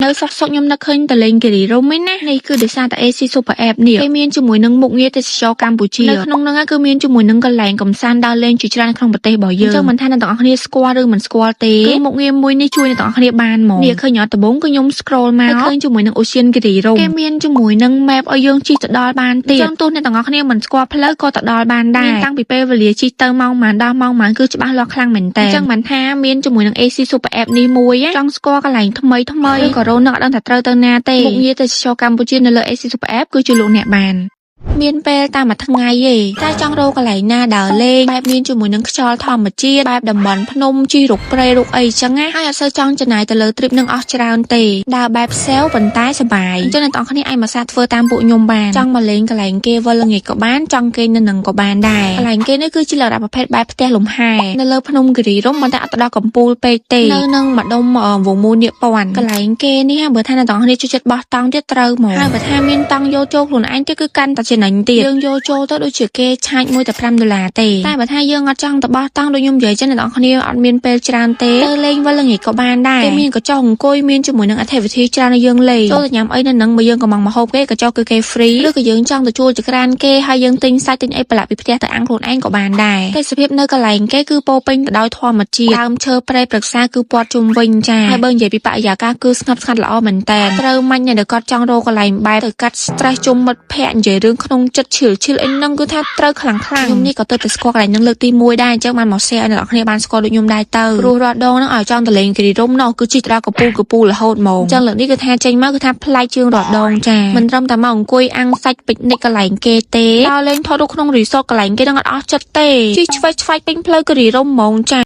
នៅសុកសុកខ្ញុំនឹកឃើញតលេងគិរីរម្យឯណានេះគឺដោយសារតែ AC Super App នេះគេមានជាមួយនឹងមុខងារទេសចរកម្ពុជានៅក្នុងហ្នឹងគឺមានជាមួយនឹងកន្លែងកំសាន្តដើរលេងជាច្រើនក្នុងប្រទេសរបស់យើងអញ្ចឹងមិនថាអ្នកទាំងអស់គ្នាស្គាល់ឬមិនស្គាល់ទេគឺមុខងារមួយនេះជួយអ្នកទាំងអស់គ្នាបានហ្មងនេះឃើញអត់ដំបូងគឺខ្ញុំ scroll មកឃើញជាមួយនឹង Ocean គិរីរម្យគេមានជាមួយនឹង map ឲ្យយើងជិះទៅដល់បានទៀតអញ្ចឹងទោះអ្នកទាំងអស់គ្នាមិនស្គាល់ផ្លូវក៏ទៅដល់បានដែរតាំងពីពេលវេលាជិះទៅម៉ោងប៉ុន្មានដល់ម៉ោងប៉ុន្មានគឺច្បាស់លាស់ខ្លាំងមែនតើអញ្ចឹងមិនថាមានជាមួយនឹង AC Super App នេះមួយចង់ស្គាល់កន្លែងថ្មីថ្មីឬក៏រនឹកអត់ដឹងថាត្រូវទៅណាទេមុខងារទេសចរកម្ពុជានៅលើ AC Super App គឺជាលោកអ្នកបាន មានពេលតាមមួយថ្ងៃទេតែចង់រកកន្លែងណាដើរលេងបែបមានជាមួយនឹងខ្យល់ធម្មជាតិបែបតំបន់ភ្នំជិះរុកព្រៃរុកអីចឹងណាហើយអត់សូវចង់ចំណាយទៅលើ trip នឹងអស់ច្រើនទេដើរបែប safe ប៉ុន្តែសប្បាយអញ្ចឹងអ្នកទាំងអស់គ្នាអាចមកសាកធ្វើតាមពួកខ្ញុំបានចង់មកលេងកន្លែងគេវិលល្ងាចក៏បានចង់គេងនៅនឹងក៏បានដែរកន្លែងគេនេះគឺជាលក្ខណៈប្រភេទបែបផ្ទះលំហែនៅលើភ្នំគិរីរម្យប៉ុន្តែអត់ទៅដល់កំពូលពេកទេនៅនឹងម្ដុំវងមូលនាគពាន់កន្លែងគេនេះបើថាអ្នកទាំងអស់គ្នាចូលចិត្តបោះតង់ទៀតត្រូវហ្មងហើយបើថាមានតង់យកចូលខ្លួនឯងទៀតគឺកាន់តែចំណេញទៀតយើងយកចូលទៅដូចជាគេឆាចមួយតែ5ដុល្លារទេតែបើថាយើងអត់ចង់ទៅបោះតង់ដូចខ្ញុំនិយាយចឹងអ្នកទាំងអស់គ្នាអត់មានពេលច្រើនទេទៅលេងវិលល្ងាចក៏បានដែរគេមានកញ្ចុះអង្គុយមានជាមួយនឹង activity ច្រើនឲ្យយើងលេងចូលទៅញ៉ាំអីនៅនឹងបើយើងកំងមកហូបគេកញ្ចុះគឺគេ free ឬក៏យើងចង់ទៅជួលចក្រានគេហើយយើងទិញសាច់ទិញអីប្រឡាក់ពីផ្ទះទៅអាំងខ្លួនឯងក៏បានដែរទេសភាពនៅកន្លែងគេគឺពោពេញទៅដោយធម្មជាតិដើមឈើព្រៃព្រឹក្សាគឺព័ទ្ធជុំវិញចាហើយបើនិយាយពីបរិយាកាសគឺស្ងប់ស្ងាត់ល្អមែនតើត្រូវមាញ់អ្នកដែលគាត់ចង់រកកន្លែងបែបទៅកាត់ stress ជុំមិត្តភ័ក្តិនិយាយរឿងក្នុងចិត្តឈិលឈិលអីហ្នឹងគឺថាត្រូវខ្លាំងខ្លាំងខ្ញុំនេះក៏ទៅតែស្គាល់កន្លែងហ្នឹងលើកទី1ដែរអញ្ចឹងបានមក share ឲ្យអ្នកនរគ្នាបានស្គាល់ដូចខ្ញុំដែរទៅព្រោះរាល់ដងហ្នឹងឲ្យចង់ទៅលេងគិរីរម្យនោះគឺជិះទៅដល់កពូលកពូលរហូតហ្មងអញ្ចឹងលើកនេះគឺថាចេញមកគឺថាប្លែកជាងរាល់ដងចាមិនត្រឹមតែមកអង្គុយអាំងសាច់ពិកនិចកន្លែងគេទេដល់លេងថតរូបក្នុង resort កន្លែងគេនឹងអត់អស់ចិត្តទេជិះឆ្វេងឆ្វាយពេញផ្លូវគិរីរម្យហ្មងចា។